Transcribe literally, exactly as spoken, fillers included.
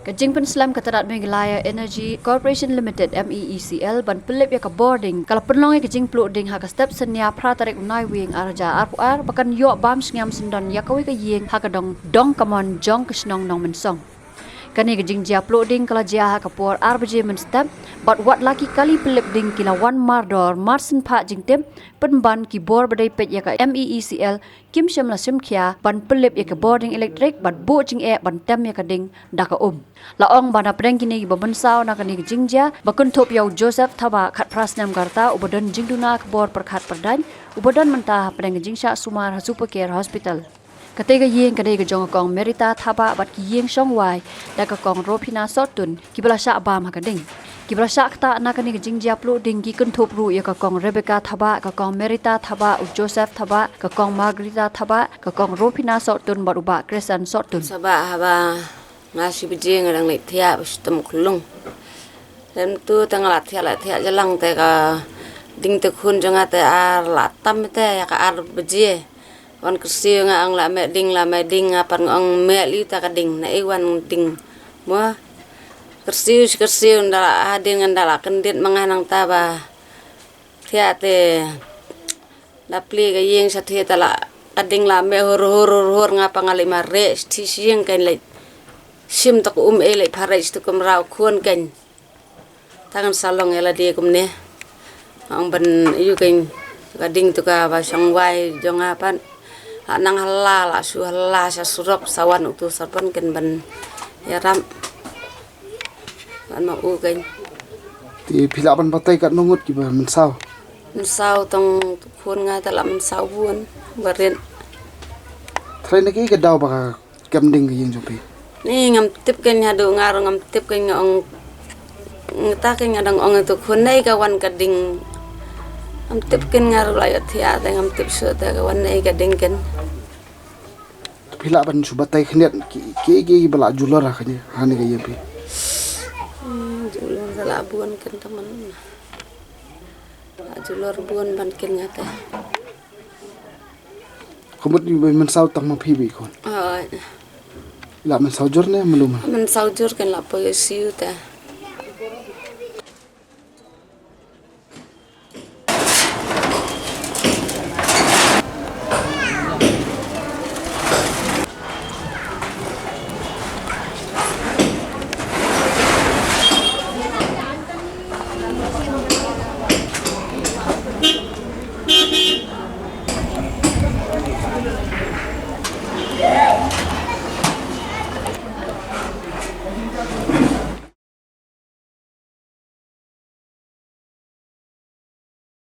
Ka jingpynslem ka tnat Meghalaya Energy Corporation Limited, M E E C L, ban pynlip ïa ka bording ka la pynlong ïa ka jingpluh ding ha ka step synñia phra tarik u Naiwieng ar hajar arphew ar ba kan ïoh bam sngem syndon ïa kawei ka ïing ha ka dong Dongkamon jong ka shnong Nongmynsong. Kane ka jingjia pluh ding ka la jia ha ka por ar baje mynstep bad wat la ki kali pynlip ding ki la wan mardor, marsynphah jingtip pynban ki bor ba dei peit ïa ka M E E C L kim shym la shim khia ban pynlip ïa ka bording elektrik bad buh jingeh ban tem ïa ka ding da ka um. La ong ba na pdeng kine kiba mynsaw na kane ka jingjia ba kynthup ïa u Joseph Thabah khatphra snem ka rta uba don jingduna ka bor pyrkhat pyrdaiñ uba don mynta ha pdeng ka jingshah sumar ha Super Care Hospital. Kata ka ïing ka dei ka jong ka kong Merita Thabah bad ki ïing shongwai da ka kong Rophina Sohtun kiba la shah bam ha ka ding. Kiba la shah ktah na kane ka jingjia pluh ding ki kynthup ruh ïa ka kong Rebecca Thabah, ka kong Merita Thabah, u Joseph Thabah, ka kong Margarita Thabah, ka kong Rophina Sohtun bad u bah Kresan Sohtun. Sabah haba nga shi baje nga dang leit thiah ba shitom khlung. Lem tu te nga la thiah la thiah jalang te ka ding te khun jong nga te ar la tam te ïa ka ar baje. Wan kyrsiew nga ong la meh ding la meh ding nga pan nga ong meh liu ta ka ding na i wan ding. Mo kyrsiew shi kyrsiew nda la hadien ngan da la kyndit ma nga nang ta ba thiah te. Da plie ka ïing sha thiah ta la ka ding la meh hur hur hur hur nga pa nga leit mareh shi thiah shi ïing kan leit. Shim ta ka um e leit phareh shi tu kum rau khun kan. Tangan salong ïa lade kumne. Ong ban ïu kan ka ding tu ka ba shongwai jong nga pan. La nang hala la shu hala sha surok sa wan utu sarpan kan ban ïarap. Ban ma u kan. Te phi lah ban batai katno ngut kiba mynsaw? Mynsaw tang khun nga ta la mynsaw bun barit. Trai na ki ka daw ba ka kem ding ka ïing jong phi? Ni ngam tip kan haduh nga ruh ngam tip kan nga ong ngta kan nga dang ong tu khun nei ka wan ka ding. Ngam tip kan nga ruh la ïoh thiah te ngam tip shuh te ka wan nei ka ding kan. Phi lah ban shu batai khyndiat ki ki ki ba la julor ha kane ha ne ka ïing phi? Hmm, julor ka la bun kan ta man. La julor bun ban kin nga te. Kumut ni mynsaw tang ma phi bi khun. Ai. La mynsaw jur ne melu ma? Mynsaw jur kan la poi siu te.